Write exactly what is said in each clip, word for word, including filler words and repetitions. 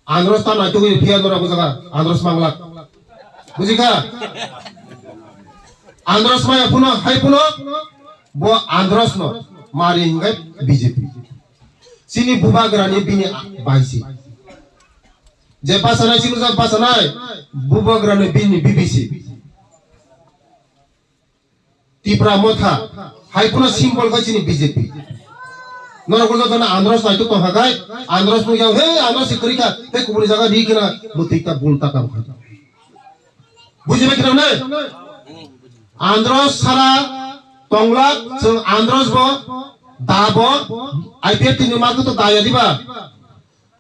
Andros ta naitugwi phiya norok jaga Andros manglak. Bujikha? Andros maya phuno, hai phuno, bo Andros no mari hingai B J P. Chini bubagrani bini baisi. Je basanai chini jak basanai, bubagrani bini B B C. Tipra Motha, hai phano symbol khai chini B J P. Norok joto na Andros naituk tong hakai, Andros no yau, he Andros si kwrwi kha, he kubuni jaga ri kena, mutik ta bul ta kam kha. Buji bai kena ne? Andros sara tonglak, chwng Andros bo, da bo, I P F T ni market to da ya diba?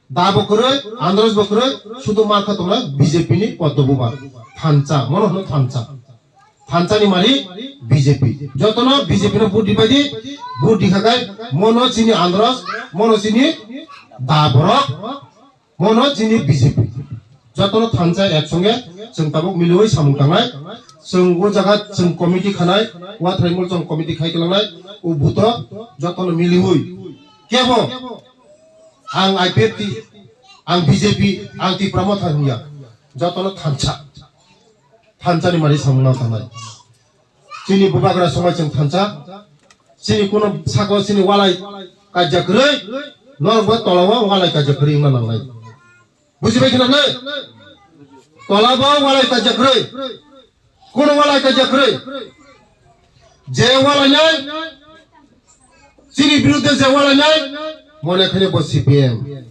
Da bo kwrwi, Andros bo kwrwi, sudu markha tongnai B J P ni Padma Buba. Thansa, mono hwno thansa. Thansa ni mari B J P. Jotono B J P no vote di bai di, vote di khakai, mono chini Andros, mono chini da borok, mono chini B J P. Jotono thansa ek songe, chwng tabuk miliwi samung tangnai, chwng o jaga chwng committee khanai, Wathraimul chwng committee khai kwlangnai, o buto jotono miliwi. Kebo? Ang I P F T, ang B J P, ang Tipra Motha hwnya. Jotono thansa. Thansa ni mari samung nang tangnai. Chini bubagra somai chwng thansa. Chini kuno sako chini walai kajak kwrwi. Norok bo tola o walai kajak kwrwi wngna nangnai. Buji bai khna le? Tola bo walai kajak kwrwi. Kuno walai kajak kwrwi. Je walainai, chini birudde je walainai, mone khane bo C P M.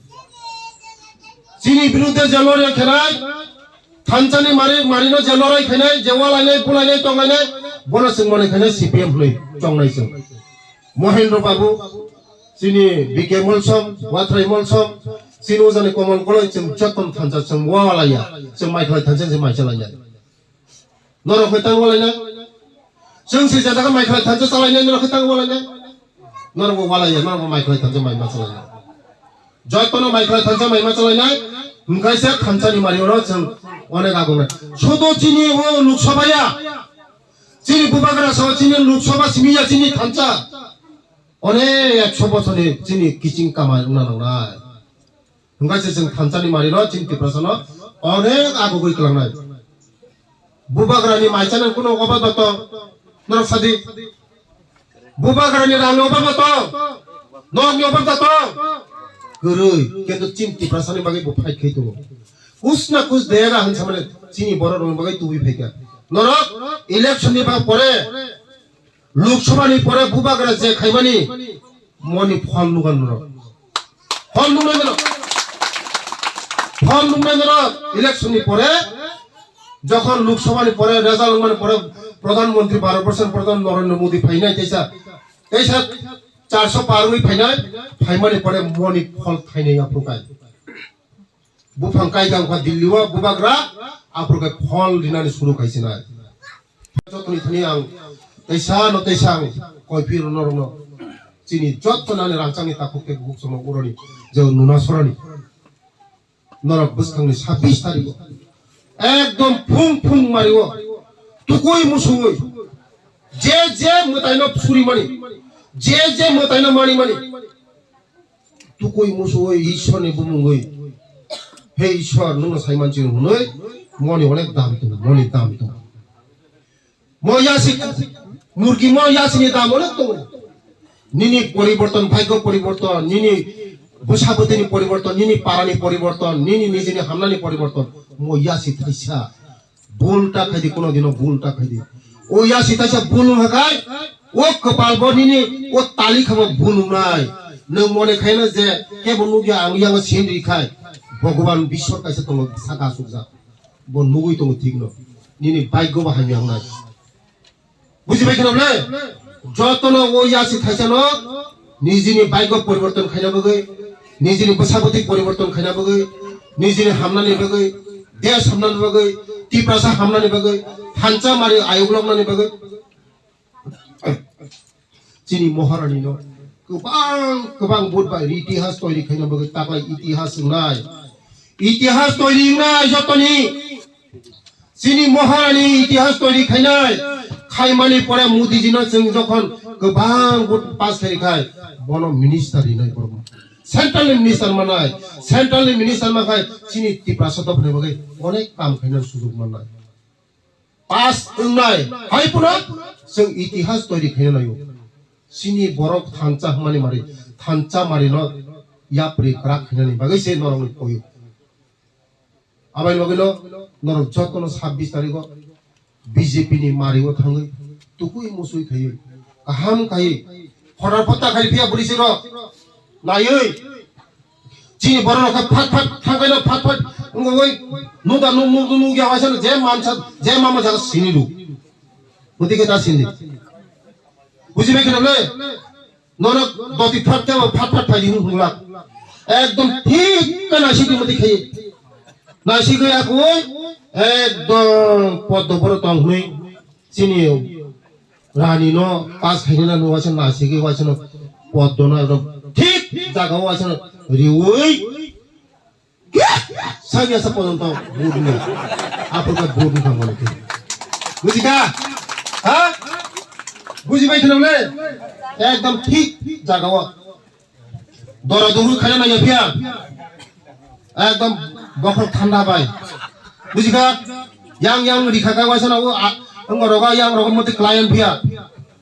Chini birudde je lorya khenai, thansani mari, marino je lorai khainai, je walainai, bulainai, tonglainai, bono chwng mone khainai C P M hwnwi chongnai chwng. Mohendro Babu, chini B K Molsom, Wathrai Molsom, chini ojani Komol Koloi chwng jotono thansa chwng walaiya, chwng maikhlai thansa chwng maichalaiya. Norok khe tang walainai? Chwng se jata khe maikhlai thansa chalainai, norok khe tang walainai? Norok bo walaiya, norok bo maikhlai thansa maima chalainai. Jotono maikhlai thansa maima chalainai, hwnkhe se thansa ni mari oro chwng onek agonai. Sudo chini o Lok Sabha ya, chini bubagra so chini Lok Sabha simi ya chini thansa. Onek ekso bochorni chini kiching kamai wngna nangnai. Hwnkhe se chwng thansani marino chini Tiprasano onek agugwi kwlangnai. Bubagrani maichanang kuno oba bato norok sadi. Bubagrani rangni oba bato, nokni oba bato. Kwrwi, kintu chini Tiprasani bagwi bo fight khai tongo. Kus na kus dega hinsa mane chini borok rokni bagwi tubui phaikha. Norok election ni ba pore Lok Sabha ni pore bubagra je khaimani moni phol nugan norok. Phol nungnai norok. Phol nungnai norok. Election ni pore, jokhon Lok Sabha ni pore, result wngmani pore, Pradhan Mantri, Bharat Borshor Pradhan Narendra Modi phainai teisa, teisa charso par wngwi phainai, phaimani pore moni phol thainai aphuru kai. Buphang kai kha wngkha Delhi o bubagra, aphuru khe phol rinani suru khai sinai. Jotoni thani ang teisa no teisa ang koi phir norokno chini joto nani rangchakni takhuk tei bukhuk chwngno uroni je nuna sorani. Norok bwskangni sabbish tarikh o ekdom phung phung mari o tukui musuwi je je mwtaino suri mani, je je mwtaino mani mani. Tukui musuwi Ishwarni bumungwi, "He Ishwar, nwngno saimanchino," hwnwi moni onek dam tongo, moni dam tongo. Mo yasi, murgi mo yasini dam onek tongo. Nini poriborton, bhagyo poriborton, nini bwsa bwtwini poriborton, nini parani poriborton, nini nijini hamnani poriborton, mo yasi thaisa. Bul ta khaidi, kono dino bul ta khaidi. O yasi taisa bul wngkha khai, o kwpal bo nini, o tali kha bo bul wngnai. Nwng mone khaina je kebo nukya ang yang sin ri khai. Bhagwan Biswar kaisa tongo saka asukjak. Bo nugwi tongo thikno. Nini bike go bo hamya wngnai. Buji bai kheno le? Jotono o yasi thaisano nijini bike go poriborton khaina bagwi, nijini bwsabwtwi poriborton khaina bagwi, nijini hamnani bagwi, desh hamnani bagwi, Tiprasa hamnani bagwi, thansa mari ayuk loknani bagwi. Chini Maharani no kwbang kwbang but bai itihas toiri khaina bagwi taklai itihas wngnai. Itihas toiri wngnai jotoni. Chini Maharani itihas toiri khainai, khaimani pore Modiji no chwng jokhon kwbang vote pass khai khai, bono minister rinai borok. Central ni minister manai, central ni minister mankhai chini Tiprasa dophani bagwi onek kam khaina sujug manai. Pass wngnai, hai phano chwng itihas toiri khaina naio. Chini borok thansa hwnmani mari, thansa marino yapri kwrak khainani bagwi se norokni koyo. Aboni bagwino norok jotono sabbish tarigo B J P ni mario thangwi tukui musui khaiwi kaham khai khorang phota khai phiya bwrwi sirok naiwi chini borok rok khe phat phat thangkaino phat phat wngwi nuda nuk nuk nuk ya waisa je mansa je mama jaga sini lu. Muti khe ta sini. Buji bai kheno le. Nono doti phat khe phat phat phai di hung hung lak. Ekdom thik khe naisik di mati khai. Naisik ya koi ekdom poddo boro tong hwnwi chini rani no pas khaina na nuwa se naisik waisa no poddo na ekdom thik jaga waisa no riwi Sanya sa polong tong burni. Apa ka burni kamu lagi? Buji ka? Ha? Buji bai kheno le? Ekdom thik jaga o. Dora duru khana na yapia. Ekdom bokhol thanda bai. Buji ka? Yang yang rikha ka waisa na o ang roga yang roga mati client pia.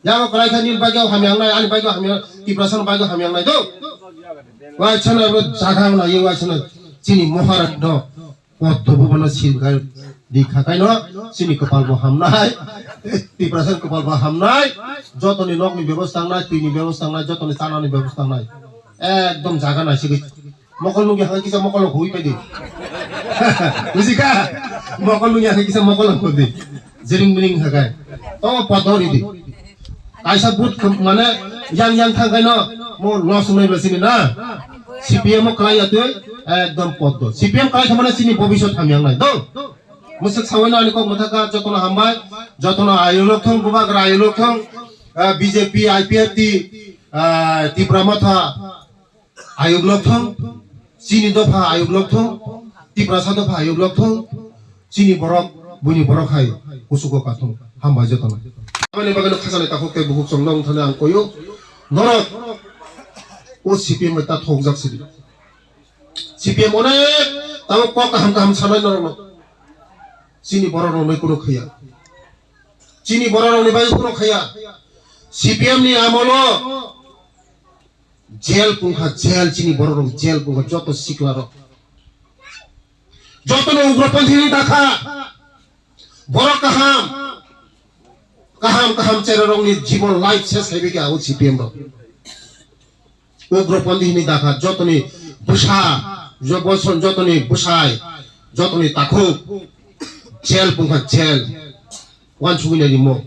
Yang o kwlai kha nini bagwi hamya wngnai, ani bagwi hamya, Tiprasa ni bagwi hamya wngnai do. Waisano abo jaga wngnai, waisano chini Maharaj no. Poddo bubano silga di khakai no, chini kwpal bo hamnai. Tiprasa ni kwpal bo hamnai. Jotoni nokni bebosta wngnai, twini bebosta wngnai, jotoni chanani bebosta wngnai. Ekdom jaga naisigwi. Mokol nungya hwnkhe kisa mokol no hui paidi. Buji ka? Mokol nungya hwnkhe kisa mokol no hui di. Jering miring hwnkhe. To poddo ridi. Kaisa but mane yang yang thangkaino mo loss wngnai bwsini na. C P M o kwlai ya twi ekdom poddo. C P M kwlai kha mane chini bobisot hamya wngnai. Do. Musuk sawi no ani kok mwthaka jotono hambai. Jotono ayulok thong bubagra ayulok thong. Ah, B J P, I P F T, ah, Tipra Motha. Ayuk lok thung, chini dopha ayuk lok thung, Tiprasa dopha ayuk lok thung, chini borok, buini borok hai kusugo kathung, hambai jotono. Aboni bagwi no khajani takhuk tei bukhuk chwng nong thani ang koyo, norok o C P M bai ta thokjak sidi. C P M onek tamo kok kaham kaham sanai norokno. Chini borok rokno kuno khaya. Chini borok rokni bagwi kuno khaya. C P M ni amolo Jail pungkha, jail chini borok rok, jail pungkha, joto sikla rok. Joto no ugropanthi ni dakha. Borok kaham. Kaham, kaham chera rok ni jibon life ses hai bikha o C P M rok. Ugropanthi ni dakha, joto ni bwsa, jo-, boson joto ni bwsai, joto ni takhuk. Jail pungkha, jail. Wansugwi nai rimo.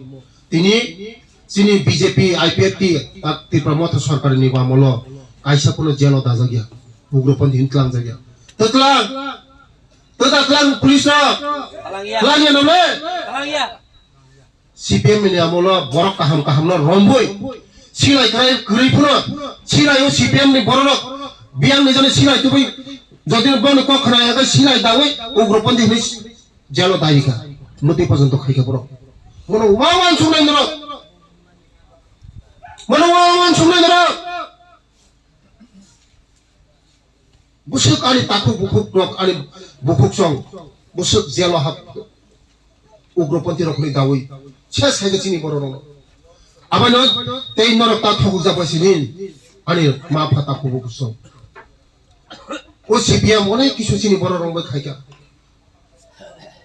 Tini chini B J P, I P F T, tak Tipra Motha Sarkar ni amolo kaisa phano jail o dajak ya. Ugropanthi hwn tlang jak ya. Twtlang! Twtlang police rok! Twlang ya. Twlang ya nole? Twlang ya. C P M ni amolo borok kaham kaham no romboi. Silai kwrwi kwrwi phano. Silai o C P M ni borok rok. Biyang ni jani silai tubui. Jodi bono kok khna ya silai dawi ugropanthi hwnwi Jalo dai kha, mwtwi pojonto khai kha borok. Mono wa wansuknai norok. Mono wa wansuknai norok. Bwswk ani takhuk bukhuk rok, ani bukhuk song. Bwswk jalo hap. Ugropanthi rok ni dawi. Ses khai kha chini borok rok. Abano tei norok ta thokjak bai sini. Ani ma pha takhuk bukhuk song. O C P M onek kisu chini borok rok bai khai kha.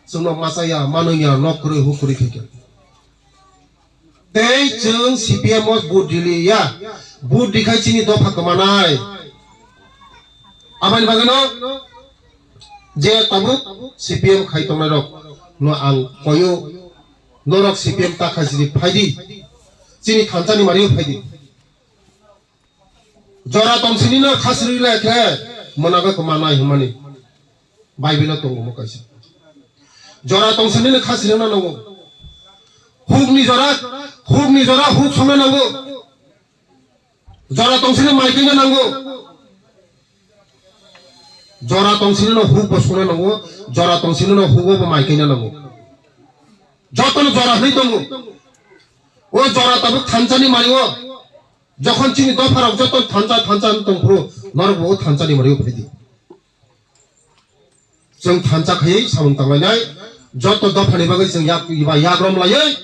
Chwngno machaya, manwngya, nok kwrwi, huk kwrwi khaikha. Tei chwng C P M o vote riliya, vote rikhai chini dopha kwmanai. Aboni bagwino je tabuk C P M khai tongnai rok no ang koyo, norok C P M ta khai sidi phaidi, chini thansani mario phaidi. Jora tongsini no khasri le khe managa kwmanai hwnmani. Bible o tongo mo kaisa. Jora tongsini no khasri no nango. Hukni jora, hukni jora huk songna nango. Jora tongsini mai kina nango. Jora tongsini no huk bo songna nango. Jora tongsini no huk bo mai kina nango. Jotono jora hwnwi tongo. O jora tabuk thansani mai o. Jokhon chini dopharok joto thansa thansa wng tongphuru, norokbo o thansa ni mari o phaidi. Chwng thansa khaiwi samung tanglainai, joto dophani bagwi chwng yak, eba yak rom laiwi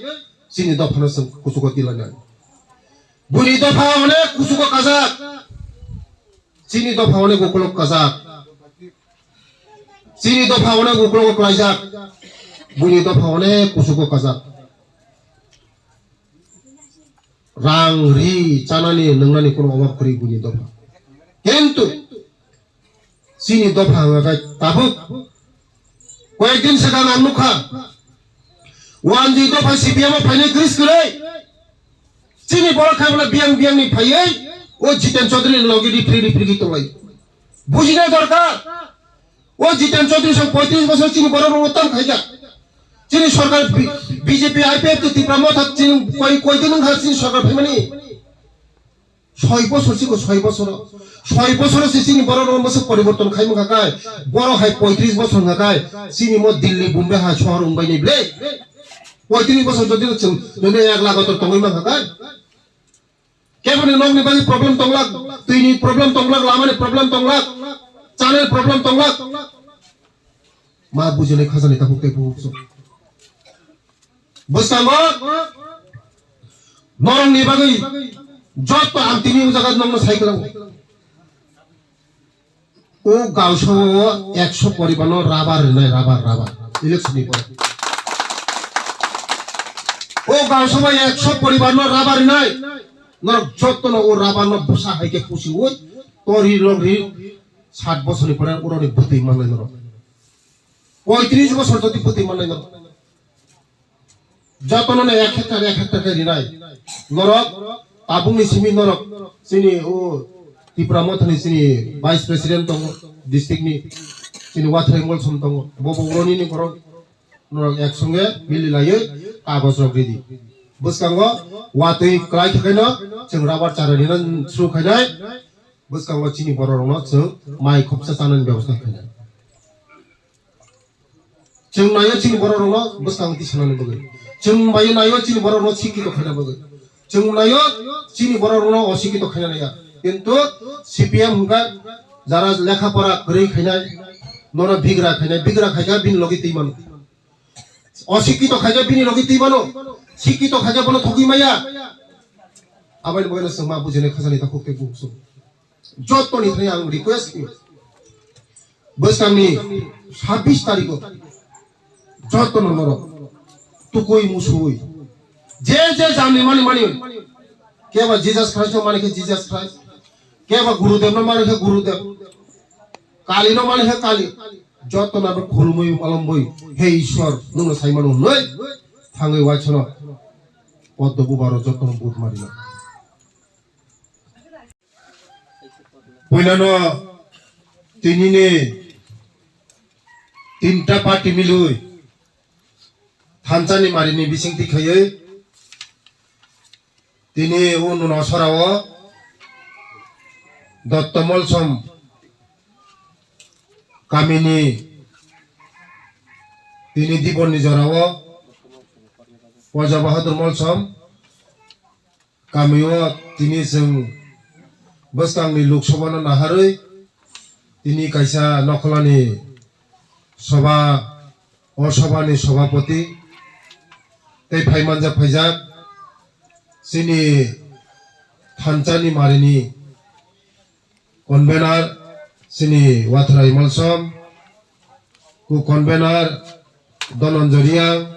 chini dophano chwng kuchugo tilainai. Buini dopha onek kuchugo kajak, chini dopha onek ukolog kajak, chini dopha onek ukologo klaijak, buini dopha onek kuchugo kajak. Rang ri chanani nwngnani kono obab kwrwi buini dopha. Kintu chini dopha hwnga khe tabuk koyekdin swkang ang nukha, wanjwi dopha C P M o phainai gris kwrwi. Chini borok khai bola biyang biyang ni phaiwi o Jiten Chaudhary ni logi ripri ripri ki tonglai. Bujina dorkar. O Jiten Chaudhary song poitris bosor chini borok rok tam khaijak. Chini sorkar B-, B J P, I P F T, Tipra Motha chini koi, koi din wngkha chini sorkar phaimani. Soi bosor chiko soi bosor. Soi bosor se chini borok rok masa poriborton khai mangkha kai. Borok hai poitris bosor wngkha kai. Chini mo Delhi, Bombay hai sohor wngbai ni ble. Poitris bosor jodi chwng nini ek lakh to tongwi mangkha kai. Keboni nokni bagwi problem tonglak, twini problem tonglak, lamani problem tonglak, chanani problem tonglak. Ma bujinai khajani tabuk tei bubuk so. Bwskango norokni bagwi jotto ang tini o jaga nokno sai kwlango. O gausao ekso poribarno rabar rinai, rabar, rabar. Election ni pore. O gausao ekso poribarno rabar rinai. Norok jottono o rabarno bwsa hai khe pusiwi tori logri sat bosorni pore uroni bwtwi mannai norok. Poitris bosor jodi bwtwi mannai norok. Jotono no ek hektar, ek hektar khe rinai. Norok, tabukni simi norok, chini o Tipra Mothani chini Vice President tongo, district ni, chini Wathrai Molsom tongo, bo bo uroni ni borok, norok ek songe mili laiwi kagoj rok ridi. Bwskango watwi kwlai khe khaino chwng rabar chara rina suru khainai, bwskango chini borok rokno chwng mai khopsa chanani bebosta khainai. Chwng naio chini borok rokno bwskang tisanani bagwi. Chwng bai naio chini borok rokno sikito khaina bagwi. Chwng naio chini borok rokno osikito khaina naiya. Kintu C P M hwnkha jara lekha pora kwrwi khainai, nono bigra khainai, bigra khaikha bini logi twi mano. Osikito khaikha bini logi twi mano. Sikito khaikha bono thogwi maya. Aboni bagwino chwng ma bujinai khajani takhuk tei bukhuk chwng. Jottoni thani ang request khaio. Bwskangni sabbish tarikho jottono norok tukui musui je je jamni mani mani keba Jesus Christ no mani khe Jesus Christ, keba Gurudev no mani khe Gurudev, Kali no mani khe Kali, jottono abo khulumui malomui he Ishwar nwngno saimano hwnwi thangwi waisano poddo bubaro jottono but marino. Puilano tinini tinta party milwi thansani marini bisingtwi khaiwi tini o Nunasorao Dotto Molsom kamini tini Diborni jorao Waja Bahadur Molsom kamio tini chwng bwskangni Lok Sabhano naharwi tini kaisa nokholani soba, o sobani sobapoti tei phaimanjak phaijak chini thansani marini convener chini Wathrai Molsom, ku convener Dhananjay Reang,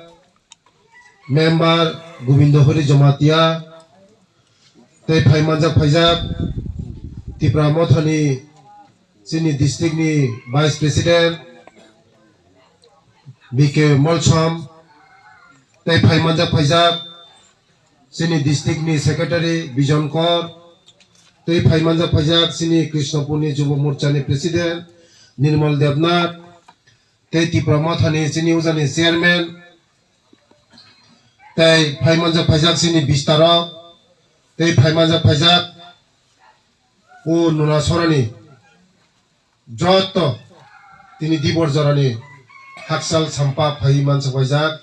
member Gobindo Hari Jamatia, tei phaimanjak phaijak Tipra Mothani chini district ni vice president B K Molsom, tei phaimanjak phaijak chini district ni secretary Bijon Kor, tei phaimanjak phaijak chini Krishnapur ni Jubo Morcha ni president Nirmal Debnath, tei Tipra Mothani chini ujani chairman, tei phaimanjak phaijak chini bistarok, tei phaimanjak phaijak o Nunasorani jotto tini Dibor jorani hakchal sampa phaiwi mansa phaijak